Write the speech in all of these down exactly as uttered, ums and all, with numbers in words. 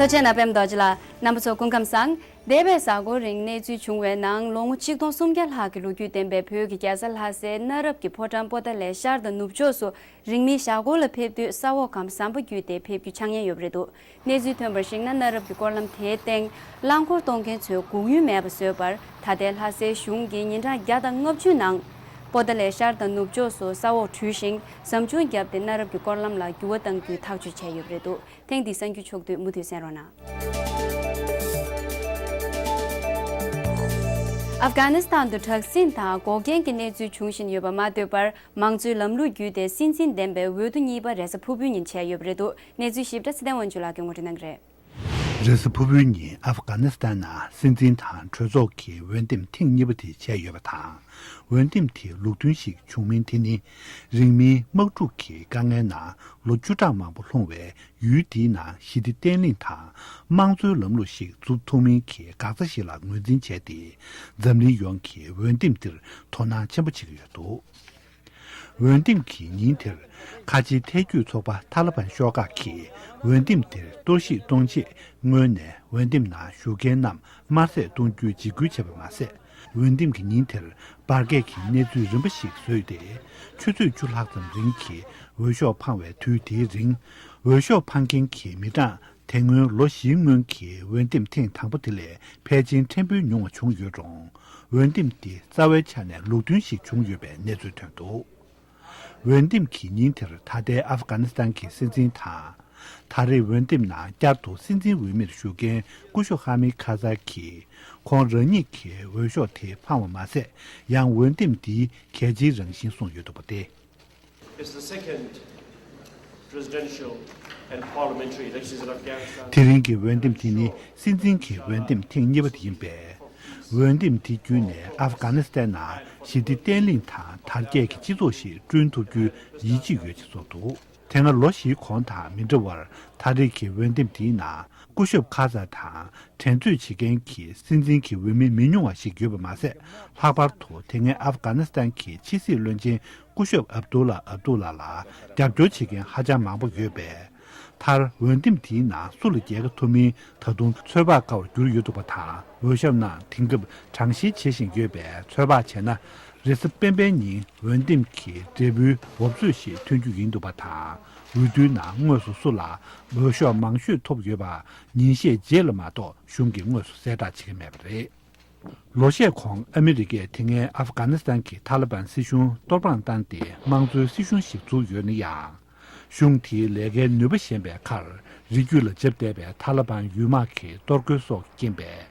ཐུགས་རྗེ་གནང་པད་མ་རྡོ་རྗེ་ལགས། རྣམ་པ་ཚོ་སྐུ་ཁམས་བཟང་། འདས་པའི་གཟའ་འཁོར་རིང་གནས་ཚུལ་བྱུང་བའི་ནང་ལོ་ངོ་ཆིག་སྟོང་སུམ་བརྒྱ་ལྷག་གི་ལོ་རྒྱུས་ལྡན་པའི་བོད་ཀྱི་རྒྱལ་ས་ལྷ་སའི་གནའ་རབས་ཀྱི་ཕོ་བྲང་པོ་ཏཱ་ལའི་ཤར་དང་ནུབ་ཕྱོགས་སུ་རིང་མིན་ཞྭ་སྒོར་ལ་ཕེབས་དུས་ས་འོག་གམ་ཟམ་པ་བརྒྱུད་དེ་ཕེབས་རྒྱུ་ཆགས་ཉེན་ཡོད་པ་རེད་འདུག་གནས་ཚུལ་ཐོན་པར་གཞིགས་ན། གནའ་རབས་ཀྱི་སྐོར་ལམ་དེའི་སྟེང་རླངས་འཁོར་གཏོང་མཁན་ཚོས་སྒུག་ཡུན་མེད་པ་བཟོས་པར། ད་ལྟའི་ལྷ་སའི་གཞུང་གིས་ཉིན་གྲངས་བརྒྱ་དང་ལྔ་བཅུ་ནང་པོ་ཏཱ་ལའི་ཤར་དང་ནུབ་ཕྱོགས་སུ་ས་འོག་བྲུས་ཤིང་ཟམ་ཆུང་བརྒྱབ་སྟེ་གནའ་རབས་ཀྱི་སྐོར་ལམ་ལ་འགྱུར་བ་གཏང་རྒྱུའི་ཐག་གཅོད་བྱས་ཡོད་པ་རེད་འདུག་ཐེངས་འདིའི་གསར་འགྱུར་ཕྱོགས་བསྡུས་མུ་མཐུད་གསན་རོགས་གནང་། ཨབ་གྷ་ནི་སི་ཐན་དུ་དྲག་ཟིང་དང་འགོག་རྐྱེན་གྱི་གནས་ཚུལ་འབྱུང་བཞིན་ཡོད་པ་མ་ལྟོས་པར། མང་གཙོའི་ལམ་ལུགས་བརྒྱུད་དེ་སྲིད་འཛིན་འདེམས་པའི་འོས་བསྡུ་གཉིས་པ་རེས་གཟའ་ཕུར་བུའི་ཉིན་བྱས་ཡོད་པ་རེད་འདུག་གནས་ཚུལ་ཞིབ་ཕྲ་ཚེ་བརྟན་དབང་ཕྱུག་ལགས་ཀྱིས་ངོ་སྤྲོད་གནང་གི་རེད། རེས་གཟའ་ཕུར་བུའི་ཉིན་ཨབ་གྷ་ནི་སི་ཐན་ནང་སྲིད་འཛིན་དང་གྲོས་ཚོགས་ཀྱི་འོས་འདེམས་ཐེངས་གཉིས་པ་དེ་བྱས་ཡོད་པ་དང་། འོས་འདེམས་དེ་ལུགས་མཐུན་ཞིག་བྱུང་མིན་དེ་ནི། རིང་མིན་དམག་འཁྲུག་གི་དཀའ་ངལ་ནང་ལོ་བཅུ་ཕྲག་མང་པོ་ལྷུང་བའི་ཡུལ་དེའི་ནང་ཞི་བདེ་བརྟན་ལྷིང་དང་དམངས་གཙོའི་ལམ་ལུགས་ཤིག་འཛུགས་ཐུབ་མིན་གྱི་འགག་རྩ་ཞིག་ལ་ངོས་འཛིན་བྱས་ཏེ། འཛམ་གླིང་ཡོངས་ཀྱིས་འོས་འདེམས་འདིར་དོ་སྣང་ཆེན་པོ་བྱེད་ཀྱི་ཡོད་འདུག་འོས་འདེམས་ཀྱི་ཉིན་དེར། ཁ་ཆེའི་ཐལ་འགྱུར་ཚོགས་པ་ཐ་ལི་བན་ཤོག་ཁག་གིས་འོས་འདེམས་དེར་གཏོར་བཤིག་གཏོང་ཆེད་སྔོན་ནས་འོས་འདེམས་ནང་ཞུགས་མཁན་རྣམས་དམར་གསོད་གཏོང་རྒྱུའི་འཇིགས་སྐུལ་བྱས་པ་མ་ཟད། འོས་འདེམས་ཀྱི་ཉིན་དེར་འབར་གས་ཀྱི་གནས་ཚུལ་རིམ་པ་ཞིག་བཟོས་ཏེ། ཆུ་ཚོད་བཅུ་ལྷག་ཙམ་རིང་གི་འོས་ཤོག་འཕང་བའི་དུས་དེའི་རིང་། འོས་ཤོག་འཕང་མཁན་གྱི་མི་གྲངས་དེ་སྔོན་ལོ་བཞིའི་སྔོན་གྱི་འོས་འདེམས་ཐེངས་དང་པོ་དེ་ལས་ཕལ་ཆེར་ཕྲན་བུ་ཉུང་བ་བྱུང་ཡོད་རུང་། འོས་འདེམས་འདི་རྩ་བའི་ཆ་ནས་ལུགས་མཐུན་ཞིག་བྱུང་ཡོད་པའི་གནས་ཚུལ་ཐོན་འདུག་འོས་འདེམས་ཀྱི་ཉིན་དེར་ད་ལྟའི་ཨབ་གྷ་ནི་སི་ཐན་གྱི་སྲིད་འཛིན་དང་། ད་རེས་འོས་འདེམས་ནང་བསྐྱར་དུ་སྲིད་འཛིན་འོས་མིར་ཞུགས་མཁན་སྐུ་ཞབས་ཧ་མིད་ཁ་ཛའི་གིས་ཁོང་རང་ཉིད་ཀྱི་འོས་ཤོག་དེ་འཕངས་པ་མ་ཟད། ཡང་འོས་འདེམས་འདིའི་གལ་ཆེའི་རང་བཞིན་གསུངས་ཡོད་འདུག་པ་སྟེ། It's the second presidential and parliamentary elections in Afghanistan. དེ་རིང་གི་འོས་འདེམས་དེ་ནི་སྲིད་འཛིན་གྱི་འོས་འདེམས་ཐེངས་གཉིས་པ་དེ་ཡིན་པས། འོས་འདེམས་དེ་བརྒྱུད་ནས་ཨབ་གྷ་ནི་སི་ཐན་ནང་ཞི་བདེ་བརྟན་ལྷིང་དང་དར་རྒྱས་ཀྱི་སྤྱི་ཚོགས་ཤིག་བསྐྲུན་ཐུབ་རྒྱུའི་ཡིད་ཆེས་ཡོད་ཅེས་གསུངས་འདུག་དེ་སྔ་ལོ་བཞིའི་གོང་དང་མི་འདྲ་བར། ད་རེས་ཀྱི་འོས་འདེམས་དེའི་ནང་སྐུ་ཞབས་ཁ་ཛ་དང་འགྲན་རྩོད་བྱེད་མཁན་གྱི་སྲིད་འཛིན་གྱི་འོས་མི་མི་ཉུང་བ་ཞིག་ཡོད་པ་མ་ཟད། ལྷག་པར་དུ་དེ་སྔའི་ཨབ་གྷ་ནི་སི་ཐན་གྱི་ཕྱི་སྲིད་བློན་ཆེན་སྐུ་ཞབས་ཨབ་དུ་ལ་ཨབ་དུ་ལ་ལ་རྒྱབ་སྐྱོར་བྱེད་མཁན་ཧ་ཅང་མང་པོ་ཡོད་པས། མཐར་འོས་འདེམས་དེའི་ནང་སུ་ལ་རྒྱལ་ཁ་ཐོབ་མིན་ད་དུང་ཚོད་དཔག་དཀའ་བར་གྱུར་ཡོད་འདུག་པ་དང་། འོས་ཞབས་རྣམས་དེང་སྐབས་གྲངས་བཤེར་བྱེད་བཞིན་ཡོད་པས། ཚོད་དཔག་བྱས་ན། རེས་གཟའ་སྤེན་པའི་ཉིན་འོས་འདེམས་ཀྱི་འབྲས་བུའི་འབབ་ཚོད་ཞིག་ཐོན་རྒྱུ་ཡིན་འདུག་པ་དང་། འོས་བསྡུའི་ནང་དངོས་སུ་སུ་ལ་འོས་ཤོག་མང་ཤོས་ཐོབ་ཡོད་པ་ཉིན་ཤས་རྗེས་ལ་མ་གཏོགས་གཞུང་གིས་དངོས་སུ་གསལ་བསྒྲགས་བྱེད་ཀྱི་མེད་པ་རེད། ལོ་ཤས་གོང་ཨ་མི་རི་ཀས་དེ་སྔའི་ཨབ་གྷ་ནི་སི་ཐན་གྱི་ཐ་ལི་བན་སྲིད་གཞུང་གཏོར་དཔང་བཏང་སྟེ་དམངས་གཙོའི་སྲིད་གཞུང་ཞིག་བཙུགས་ཡོད་ན་ཡང་། གཞུང་དེའི་ལས་ཀའི་ནུས་པ་ཞན་པའི་ཁར། རི་རྒྱུད་ལ་འཇབ་བསྡད་པའི་ཐ་ལི་བན་ཡུལ་དམག་གི་གཏོར་རྒོལ་སོགས་རྐྱེན་པས།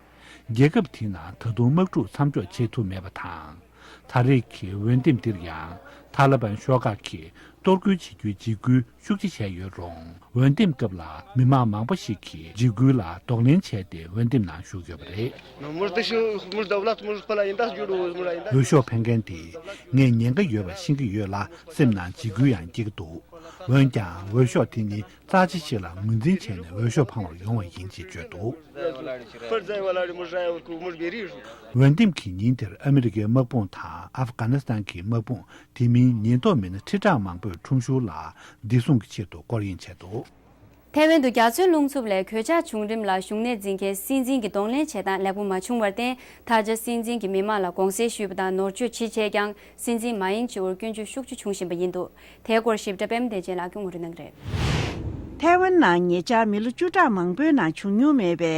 རྒྱལ་ཁབ་དེའི་ནང་ད་དུང་དམག་འཁྲུག་མཚམས་འཇོག་བྱེད་ཐུབ་མེད་པ་དང་། ད་རེས་ཀྱི་འོས་འདེམས་འདིར་ཡང་ཐ་ལི་བན་ཤོག་ཁག་གིས་གཏོར་རྒོལ་བྱེད་རྒྱུའི་འཇིགས་སྐུལ་ཤུགས་ཆེ་བྱས་ཡོད་རུང་། འོས་འདེམས་སྐབས་ལ་མི་མང་མང་པོ་ཞིག་གིས་འཇིགས་སྐུལ་ལ་གདོང་ལེན་བྱས་ཏེ་འོས་འདེམས་ནང་ཞུགས་ཡོད་པ་རེད། Ну, может, ещё, может, давлат, может, пола инда, может, инда. འོས་ཤོག་འཕེན་མཁན་དེས་ངས་ཉེན་ཁ་ཡོད་པ་ཤེས་ཀྱི་ཡོད་ལ། སེམས་ནང་འཇིགས་སྐུལ་ཡང་སྐྱེ་གི་འདུག་འོན་ཀྱང་འོས་ཤོག་དེ་ནི་རྩ་ཆེ་ཞིག་ལ་ངོས་འཛིན་བྱས་ནས་འོས་ཤོག་འཕང་བར་ཡོང་བ་ཡིན་ཅེས་བརྗོད་འདུག་འོས་འདེམས་ཀྱི་ཉིན་དེར་ཨ་མི་རི་ཀའི་དམག་དཔུང་དང་ཨབ་གྷ་ནི་སི་ཐན་གྱི་དམག་དཔུང་དེ་མིན་ཉེན་རྟོག་མི་སྣ་ཁྲི་ཕྲག་མང་པོས་ཁྲོམ་ཞུགས་ལ་བདེ་སྲུང་གི་ཆེད་དུ་སྐོར་གཡེང་བྱས་འདུག་ཐའེ་ཝན་དུ་རྒྱ་མཚོའི་རླུང་འཚུབ་ལས་གོད་ཆག་བྱུང་རིམ་ལ་གཞུང་ནས་འཛིན་མཁན་སྲིད་འཛིན་གྱི་གདོང་ལེན་བྱེད་སྟངས་ལེགས་པོ་མ་བྱུང་བར་བརྟེན། ད་ཆ་སྲིད་འཛིན་གྱིས་མི་མང་ལ་དགོངས་སེལ་ཞུས་པ་དང་ནོར་བཅོས་ཇི་བྱས་ཀྱང་སྲིད་འཛིན་མ་ཡིན་ཅིའུར་སྐྱོན་བརྗོད་ཤུགས་ཆེ་བྱུང་བཞིན་པ་ཡིན་འདུག་དེའི་སྐོར་ཞིབ་ཕྲ་པད་མ་བདེ་ཆེན་ལགས་ཀྱིས་ངོ་སྤྲོད་གནང་གི་རེད། ཐའེ་ཝན་ནང་ཉེ་ཆར་མི་ལོ་བཅུ་ཕྲག་མང་པོའི་ནང་བྱུང་མྱོང་མེད་པའི་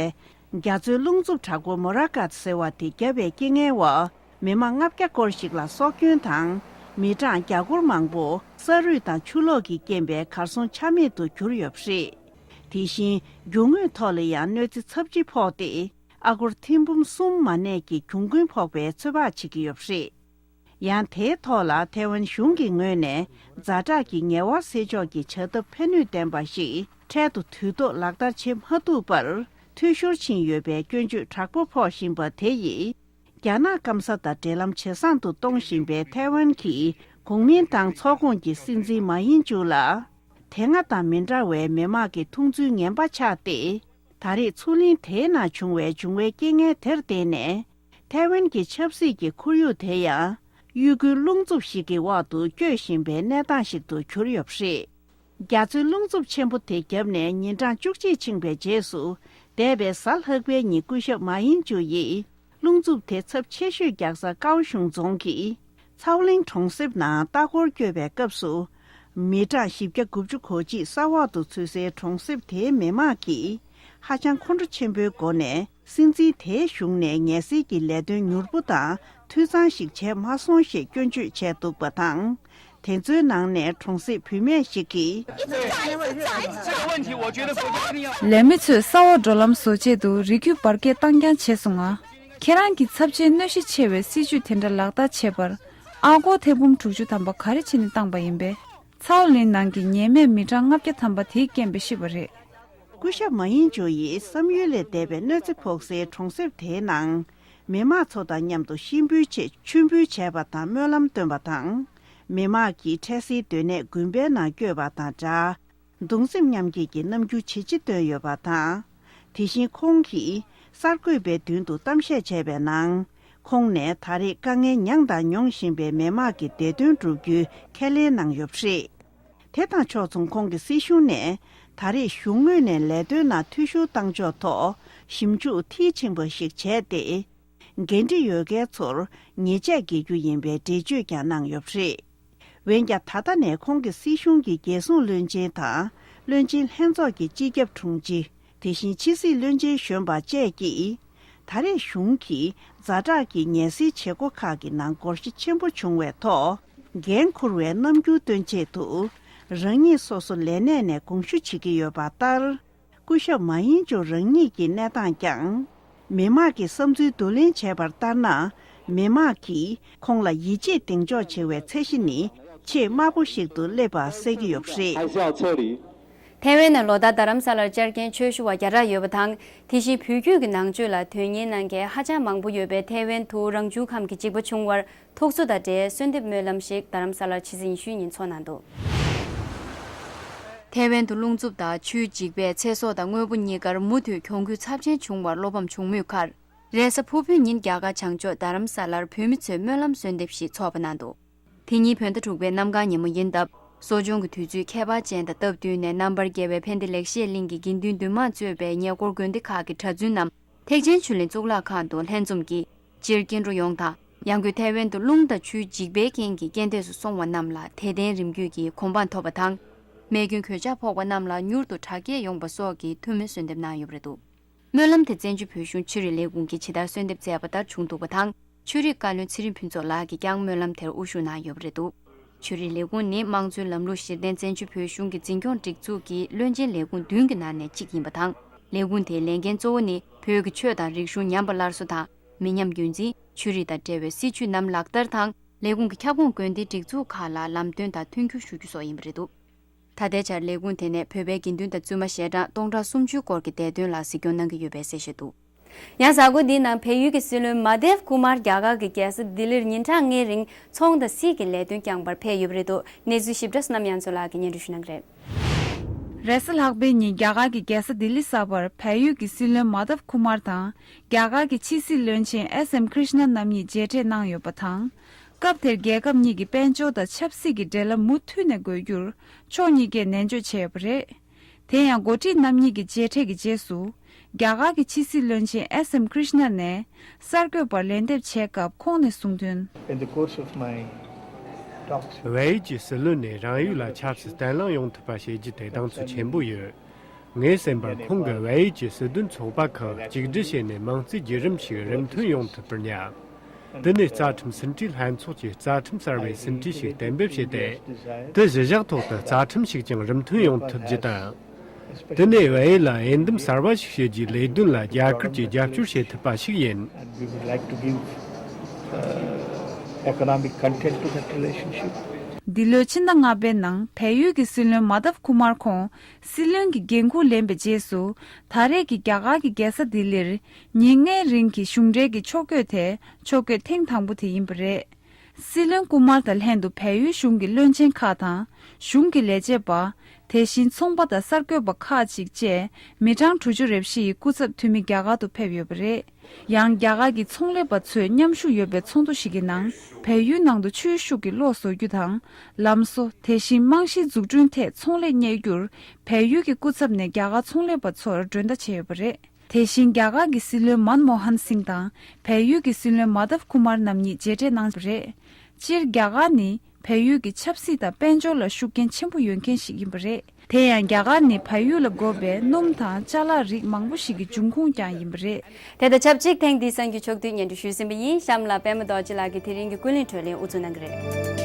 རྒྱ་མཚོའི་རླུང་འཚུབ་དྲག་པོ་མོ་ར་ཀཱཏ་ཟེར་བ་དེ་བརྒྱབ་པའི་རྐྱེན་ངན་འོག་མི་མང་ལྔ་བརྒྱ་སྐོར་ཞིག་ལ་སྲོག་སྐྱོན་དང་། མི་གྲངས་བརྒྱ་སྐོར་མང་པོ་ས་རུད་དང་ཆུ་ལོག་གི་རྐྱེན་པས་གར་སོང་ཆ་མེད་དུ་གྱུར་ཡོད་པ་རེད། དེ་བཞིན་རྒྱུ་དངོས་ཐོག་ལ་ཡང་གནོད་འཚེ་ཚབས་ཆེ་ཕོག་སྟེ། ཨ་སྒོར་ཐེར་འབུམ་གསུམ་མ་གནས་ཀྱི་གྱོང་གུན་ཕོག་པའི་ཚོད་དཔག་བྱེད་ཀྱི་ཡོད་པ་རེད། ཡང་དེའི་ཐོག་ལ་ཐའེ་ཝན་གཞུང་གི་ངོས་ནས་ཛ་དྲག་གི་ངལ་བ་སེལ་ཕྱོགས་ཀྱི་བྱ་ཐབས་ཕན་ནུས་ལྡན་པ་ཞིག་འཕྲལ་དུ་དུས་ཐོག་ལག་བསྟར་བྱེད་མ་ཐུབ་པར་འཐུས་ཤོར་ཕྱིན་ཡོད་པའི་སྐྱོན་བརྗོད་དྲག་པོ་ཕོག་བཞིན་པ་དེ་ཡིས། རྒྱ་ནག་སྐམ་ས་དང་འབྲེལ་ལམ་ཇེ་བཟང་དུ་གཏོང་བཞིན་པའི་ཐའེ་ཝན་གྱི་གོང་མིན་ཏང་ཚོགས་ཁོངས་ཀྱི་སྲིད་འཛིན་མ་ཡིན་ཅུ་ལ། དེ་སྔ་དང་མི་འདྲ་བའི་མི་དམངས་ཀྱི་མཐོང་ཚུལ་ངན་པ་ཆགས་ཏེ། ད་རེས་མཚོ་གླིང་དེའི་ནང་བྱུང་བའི་འབྱུང་བའི་རྐྱེན་ངན་དེར་བརྟེན་ནས། ཐའེ་ཝན་གྱི་ཆབ་སྲིད་ཀྱི་ཁོར་ཡུག་དེ་ཡང་གཡུལ་འགོའི་རླུང་འཚུབ་ཞིག་གི་འོག་ཏུ་སྐྱོད་བཞིན་པའི་གནས་སྟངས་ཤིག་ཏུ་གྱུར་ཡོད་པ་རེད། རྒྱ་མཚོའི་རླུང་འཚུབ་ཆེན་པོ་དེ་བརྒྱབ་ནས་ཉིན་གྲངས་བཅུ་གཅིག་ཕྱིན་པའི་རྗེས་སུ། འདས་པའི་གཟའ་ལྷག་པའི་ཉིན་སྐུ་ཞབས་མ་དབྱིན་ཇུ་ཡིས། རླུང་འཚུབ་དེ་ཚབས་ཆེ་ཤོས་རྒྱག་ས་ཀའོ་ཤུང་རྫོང་གི་ཚའོ་ལིང་གྲོང་གསེབ་ནང་ལྟ་སྐོར་བསྐྱོད་པའི་སྐབས་སུ། མི་གྲངས་བཞི་བརྒྱ་དགུ་བཅུ་གོ་གཅིག་ས་འོག་ཏུ་ཚུད་སའི་གྲོང་གསེབ་དེའི་མི་མང་གིས་ཧ་ཅང་ཁོང་ཁྲོ་ཆེན་པོའི་སྒོ་ནས་སྲིད་འཛིན་དེའི་གཞུང་ནས་ངལ་སེལ་གྱི་ལས་དོན་མྱུར་པོ་དང་འཐུས་ཚང་ཞིག་བྱས་མ་སོང་ཞེས་སྐྱོན་བརྗོད་བྱས་འདུག་པ་དང་། དེ་ཚོའི་ནང་ནས་གྲོང་གསེབ་བུད་མེད་ཞིག་གིས། 这个问题，我觉得国家一定要 ལས་མི་ཚོས་ས་འོག་འགྲོ་ལམ་བཟོ་ཆེད་དུ་རི་རྒྱུད་འབར་གས་བཏང་རྐྱང་བྱས་སོང་ང་། ཁྱེད་རང་གིས་ཚབས་ཆེའི་གནོད་གཞི་ཆེ་བའི་སྲིད་ཇུས་དེ་འདྲ་ལག་བསྟར་བྱས་པར། ཨ་སྒོར་ཐེར་འབུམ་དྲུག་ཅུ་ཐམ་པ་ག་རེ་བྱས་ནས་བཏང་པ་ཡིན་པས། ཚའོ་ལིན་ནང་གི་ཉེས་མེད་མི་གྲངས་ལྔ་བརྒྱ་ཐམ་པ་དེའི་རྐྱེན་པས་ཤི་བ་རེད། སྐུ་ཞབས་མ་དབྱིན་ཇོ་ཡིས་བསམ་ཡུལ་ལས་འདས་པའི་གནོད་འཚེ་ཕོག་སའི་གྲོང་གསེབ་དེའི་ནང་། མི་མང་ཚོ་དང་མཉམ་དུ་གཤིན་པོའི་ཆེད་མཆོད་འབུལ་བྱས་པ་དང་སྨོན་ལམ་བཏོན་པ་དང་། མི་མང་གིས་འཕྲལ་སེལ་སྡོད་གནས་དགོན་པའི་ནང་བསྐྱོད་པ་དང་སྦྲགས། གདུང་སེམས་མཉམ་སྐྱེད་ཀྱི་རྣམ་འགྱུར་ཇེ་ཆེ་བཏོན་ཡོད་པ་དང་། དེ་བཞིན་ཁོང་གིས་གསར་འགོད་པའི་མདུན་དུ་གཏམ་བཤད་བྱས་པའི་ནང་། ཁོང་ནས་ད་རེས་དཀའ་ངལ་མྱངས་དང་མྱོང་བཞིན་པའི་མི་མང་གི་བདེ་དོན་བསྒྲུབ་རྒྱུའི་ཁས་ལེན་གནང་ཡོད་པ་རེད། དེ་དང་ཕྱོགས་མཚུངས་ཁོང་གི་སྲིད་གཞུང་ནས་ད་རེས་གཞུང་ངོས་ནས་ལས་དོན་ནང་འཐུས་ཤོར་བཏང་ཕྱོགས་ཐོག་ཞིབ་འཇུག་མཐིལ་ཕྱིན་པ་ཞིག་བྱས་ཏེ། འགན་འཁྲི་ཡོད་མཁན་ཚོར་ཉེས་ཆད་འགེལ་རྒྱུ་ཡིན་པའི་འགྲེལ་བརྗོད་ཀྱང་གནང་ཡོད་པ་རེད། འོན་ཀྱང་ད་ལྟ་ནས་ཁོང་གི་སྲིད་གཞུང་གི་རྒྱལ་སྲུང་བློན་ཆེན་དང་བློན་ཆེན་ལྷན་ཚོགས་ཀྱི་སྤྱི་ཁྱབ་དྲུང་ཆེ། དེ་བཞིན་ཕྱི་སྲིད་བློན་ཆེན་གཞོན་པ་བཅས་ཀྱིས། ད་རེས་གཞུང་གིས་ཛ་དྲག་གི་ངལ་སེལ་བྱེད་སྒོ་ཁག་གི་ནང་བགོ་བཤའ་ཆེན་པོ་བྱུང་བའི་ཐོག་འགན་འཁུར་བའི་རྣམ་འགྱུར་སྟོན་ཆེད་དུ། རང་ཉིད་སོ་སོ་ལས་གནས་ནས་དགོངས་ཞུ་བྱེད་ཀྱི་ཡོད་པ་ལྟར། སྐུ་ཞབས་མ་དབྱིན་ཇོ་རང་ཉིད་ཀྱི་གནས་སྟངས་ཀྱང་། མི་མང་གི་བསམ་ཚུལ་བསྡུ་ལེན་བྱས་པར་ལྟར་ན། མི་མང་གིས་ཁོང་ལ་ཡིད་ཆེས་གདེང་འཇོག་བྱེད་པའི་ཚད་གཞི་ནི་ཆེས་དམའ་པོ་ཞིག་ཏུ་སླེབས་པ་གསལ་གྱི་ཡོད་པ་རེད། 还是要撤离。 ཐའེ་ཝན་ནང་ལོ་ལྟར་རྡ་རམ་ས་ལར་བཅར་མཁན་ཆོས་ཞུ་བ་བརྒྱ་ཕྲག་ཡོད་པ་དང་། དེ་བཞིན་བོད་བརྒྱུད་ཀྱི་ནང་ཆོས་ལ་དོན་གཉེར་གནང་མཁན་ཧ་ཅང་མང་པོ་ཡོད་པའི་ཐའེ་ཝན་དུ་རང་བྱུང་ཁམས་ཀྱི་འཇིགས་པ་བྱུང་བར་ཐུགས་གསོ་དང་འབྲེལ་གསོལ་འདེབས་སྨོན་ལམ་ཞིག་རྡ་རམ་ས་ལར་ཕྱི་ཚེས་ཉི་ཤུ་ཉིན་འཚོགས་གནང་འདུག་ཐའེ་ཝན་དུ་རླུང་འཚུབ་དང་ཆུའི་འཇིགས་པས་ཚེ་སྲོག་དང་དངོས་པོ་གཉིས་ཀར་མུ་མཐུད་གྱོང་གུད་ཚབས་ཆེན་བྱུང་བར་བློ་ཕམ་བྱུང་མུས་ཁར། རེས་གཟའ་ཕུར་བུའི་ཉིན་རྒྱ་གར་བྱང་ཕྱོགས་རྡ་རམ་ས་ལར་བོད་མི་ཚོས་སྨོན་ལམ་གསོལ་འདེབས་ཤིག་འཚོགས་པ་གནང་འདུག་དེ་ཉིན་བོད་ཟླ་དྲུག་པའི་གནམ་གང་ཉིན་མོ་ཡིན་སྟབས། གསོ་སྦྱོང་གི་དུས་ཚོད་ཁྱད་པར་ཅན་དང་སྟབས་བསྟུན་ནས། རྣམ་པར་རྒྱལ་བའི་ཕན་བདེ་ལེགས་བཤད་གླིང་གི་དགེ་འདུན་འདུས་མང་གཙོས་པའི་ཉེ་འཁོར་དགོན་སྡེ་ཁག་གི་གྲྭ་བཙུན་རྣམས་ཐེག་ཆེན་ཆོས་གླིང་གཙུག་ལག་ཁང་དུ་ལྷན་འཛོམས་ཀྱིས་སྤྱིར་སྐྱེ་འགྲོ་ཡོངས་དང་། ཡང་སྒོས་ཐའེ་ཝན་དུ་རླུང་དང་ཆུའི་འཇིགས་པའི་རྐྱེན་གྱིས་རྐྱེན་འདས་སུ་སོང་བ་རྣམས་ལ་དད་ལྡན་རིམ་བརྒྱུད་ཀྱིས་གོ་འཕང་ཐོབ་པ་དང་། རྨས་སྐྱོན་གོད་ཆག་ཕོག་པ་རྣམས་ལ་མྱུར་དུ་དྲག་སྐྱེད་ཡོང་བ་སོགས་ཀྱི་ཐུགས་སྨོན་གསོལ་འདེབས་གནང་ཡོད་པ་རེད་འདུག་སྨོན་ལམ་དེ་བཙན་བྱོལ་བོད་གཞུང་ཆོས་རིག་ལས་ཁུངས་ཀྱིས་ཇི་ལྟར་གསོལ་འདེབས་མཛད་པ་ལྟར་བྱུང་འདུག་པ་དང་། ཆོས་རིག་བཀའ་བློན་ཚེ་རིང་ཕུན་ཚོགས་ལགས་ཀྱིས་ཀྱང་སྨོན་ལམ་དེར་དབུ་བཞུགས་གནང་ཡོད་པ་རེད་འདུག་ཆོས་རིག་ལས་ཁུངས་ནི་དམངས་གཙོའི་ལམ་ལུགས་གཞི་རྟེན་བཙན་བྱོལ་བོད་གཞུང་གི་འཛིན་སྐྱོང་སྒྲིག་འཛུགས་ཀྱི་བློན་ཆེན་ལས་ཁུངས་བདུན་གྱི་ནང་ནས་གཅིག་ཡིན་པ་དང་། ལས་ཁུངས་དེའི་ལས་འགན་གཙོ་བོ་ནི་བོད་ཀྱི་ཆོས་དང་རིག་གཞུང་ཉམས་པ་སླར་གསོ་དང་། མི་ཉམས་རྒྱུན་འཛིན། ཆོས་རིག་དང་འབྲེལ་བའི་སྲིད་བྱུས་རྣམས་ལག་བསྟར་དང་། ལས་ཁུངས་ཀྱི་ཁྱབ་ཁོངས་དགོན་སྡེའི་སྒྲིག་འཛུགས་ཁག་ལ་ལམ་སྟོན་དང་མཐུན་འགྱུར་ཞུ་རྒྱུ་སོགས་ཡིན་པ་རེད་འདུག་ད་ལྟའི་ཆར་ལས་ཁུངས་དེ་ནས་བོད་པའི་དགེ་འདུན་དང་བཙུན་མ་ཞལ་གྲངས་སྟོང་ཕྲག་སུམ་ཅུ་སྐོར་གྱི་བདེ་དོན་ལ་གཟིགས་སྐྱོང་གནང་གི་ཡོད་པའི་གསལ་བཤད་འདུག་ཡང་གཟའ་འཁོར་འདིའི་ནང་བལ་ཡུལ་གྱི་སྲིད་བློན་མ་དེབ་ཀུ་མར་རྒྱ་གར་གྱི་རྒྱལ་ས་ལྡི་ལིར་ཉིན་གྲངས་ལྔའི་རིང་ཚོང་དང་སྲིད་ཀྱི་ལས་དོན་བསྐྱངས་པར་ཕེབས་ཡོད་པ་རེད་འདུག་གནས་ཚུལ་ཞིབ་ཕྲ་བསོད་ནམས་དབྱངས་མཚོ་ལགས་ཀྱིས་སྙན་སྒྲོན་ཞུ་གནང་གི་རེད། རེས་གཟའ་ལྷག་པའི་ཉིན་རྒྱ་གར་གྱི་རྒྱལ་ས་ལྡི་ལི་གསར་པར་བལ་ཡུལ་གྱི་སྲིད་བློན་མ་དེབ་ཀུ་མར་དང་རྒྱ་གར་གྱི་ཕྱི་སྲིད་བློན་ཆེན་ཨེས་ཨེམ་ཀྲིཤ་ན་རྣམ་གཉིས་མཇལ་འཕྲད་གནང་ཡོད་པ་དང་། སྐབས་དེར་རྒྱལ་ཁབ་གཉིས་ཀྱི་དཔལ་འབྱོར་དང་ཆབ་སྲིད་ཀྱི་འབྲེལ་ལམ་མུ་མཐུད་ནས་དགོས་རྒྱུར་ཕྱོགས་གཉིས་ཀས་ནན་བརྗོད་བྱས་ཡོད་པ་རེད། དེ་ཡང་འགོ་ཁྲིད་རྣམ་གཉིས་ཀྱི་མཇལ་འཕྲད་ཀྱི་རྗེས་སུ། རྒྱ་གར་གྱི་ཕྱི་སྲིད་བློན་ཆེན་ཨེས་ཨེམ་ཀྲིཤ་ན་ནས་གསར་འགོད་པར་ལན་འདེབས་བྱས་སྐབས་ཁོང་ནས་གསུངས་དོན། In the course of my talks, བལ་ཡུལ་གྱི་སྲིད་བློན་ནས་རང་ཡུལ་ལ་ཆབ་སྲིད་བརྟན་ལྷིང་ཡོང་ཐུབ་པ་བྱེད་རྒྱུ་དེ་དང་ཚོད་ཆེན་པོ་ཡོད། ངའི་སེམས་པར་ཁོང་གིས་བལ་ཡུལ་གྱི་སྲིད་དོན་ཚོགས་པ་ཁག་གཅིག་སྒྲིལ་བྱས་ནས་དམངས་གཙོའི་བརྒྱུད་རིམ་ཞིག་རིམ་མཐུད་ཡོང་ཐུབ་པར་སྙམ། དེ་ནས་རྩ་ཁྲིམས་ཟིན་བྲིས་ལྷན་ཚོགས་ཀྱིས་རྩ་ཁྲིམས་གསར་བའི་ཟིན་བྲིས་ཤིག་གཏན་འབེབས་བྱས་ཏེ། དེ་གཞི་བཞག་ཐོག་ཏུ་རྩ་ཁྲིམས་ཤིག་ཀྱང་རིམ་མཐུད་ཡོང་ཐུབ་རྒྱུ་དང་། དེ་ནས་བལ་ཡུལ་ལ་འོས་འདེམས་གསར་བ་ཞིག་བྱེད་རྒྱུའི་ལས་དོན་ལ་རྒྱ་གར་གྱིས་རྒྱབ་སྐྱོར་བྱེད་ཐུབ་པ་ཞིག་ཡིན། And we would like to give, uh, economic content to that relationship. འདི་ལོའི་ཕྱི་ཟླ་ལྔ་པའི་ནང་བལ་ཡུལ་གྱི་སྲིད་བློན་མ་དབ་ཀུ་མར་ཁོང་སྲིད་བློན་གྱི་འགན་འཁུར་ལེན་པའི་རྗེས་སུ། ད་རེས་ཀྱི་རྒྱ་གར་གྱི་རྒྱལ་ས་ལྡི་ལིར་ཉིན་ལྔའི་རིང་གི་གཞུང་འབྲེལ་གྱི་ཕྱོགས་བསྐྱོད་དེ་ཕྱོགས་བསྐྱོད་ཐེངས་དང་པོ་དེ་ཡིན་པ་རེད། སྲིད་བློན་ཀུ་མར་དང་ལྷན་དུ་བལ་ཡུལ་གཞུང་གི་བློན་ཆེན་ཁག་དང་ གཞུང་གི་ལས་བྱེད་པ། དེ་བཞིན་ཚོང་པ་དང་གསར་འགོད་པ་ཁག་ཅིག་བཅས་མི་གྲངས་དྲུག་ཅུ་རེ་བཞི་ཡི་སྐུ་ཚབ་འཐུས་མི་རྒྱ་གར་དུ་ཕེབས་ཡོད་པ་རེད། ཡང་རྒྱ་གར་གྱི་ཚོང་ལས་པ་ཚོས་མཉམ་ཞུགས་ཡོད་པའི་ཚོགས་འདུ་ཞིག་གི་ནང་བལ་ཡུལ་ནང་དུ་ཆུའི་ཤུགས་ཀྱི་གློག་བཟོ་རྒྱུ་དང་། ལམ་བཟོ། དེ་བཞིན་རྨང་གཞིའི་འཛུགས་སྐྲུན་ཐད་ཚོང་ལས་གཉེར་རྒྱུར་བལ་ཡུལ་གྱི་སྐུ་ཚབ་ནས་རྒྱ་གར་ཚོང་ལས་པ་ཚོར་མགྲོན་བརྡ་བྱས་ཡོད་པ་རེད། དེ་བཞིན་རྒྱ་གར་གྱི་སྲིད་བློན་མན་མོ་ཧན་སིང་དང་བལ་ཡུལ་གྱི་སྲིད་བློན་མཱ་དབ་ཀུ་མར་རྣམ་གཉིས་མཇལ་འཕྲད་གནང་བ་རེད། སྤྱིར་རྒྱ་གར་ནི་བལ་ཡུལ་གྱི་ཆབ་སྲིད་དང་དཔལ་འབྱོར་ལ་ཤུགས་རྐྱེན་ཆེན་པོ་ཡོད་མཁན་ཞིག་ཡིན་པ་རེད། དེ་ཡང་རྒྱ་གར་ནི་བལ་ཡུལ་ལ་དགོས་པའི་སྣུམ་དང་ཅ་ལག་རིགས་མང་པོ་ཞིག་གི་འབྱུང་ཁུངས་ཀྱང་ཡིན་པ་རེད། དེ་དང་ཆབས་ཅིག་ཐེངས་འདིའི་གསར་འགྱུར་ཕྱོགས་བསྡུས་སྙན་སྒྲོན་ཞུས་ཟིན་པ་ཡིན། གཤམ་ལ་པད་མ་རྡོ་རྗེ་ལགས་ཀྱིས་དེ་རིང་གི་ཀུན་གླེང་བགྲོ་གླེང་དབུ་འཛུགས་གནང་གི་རེད།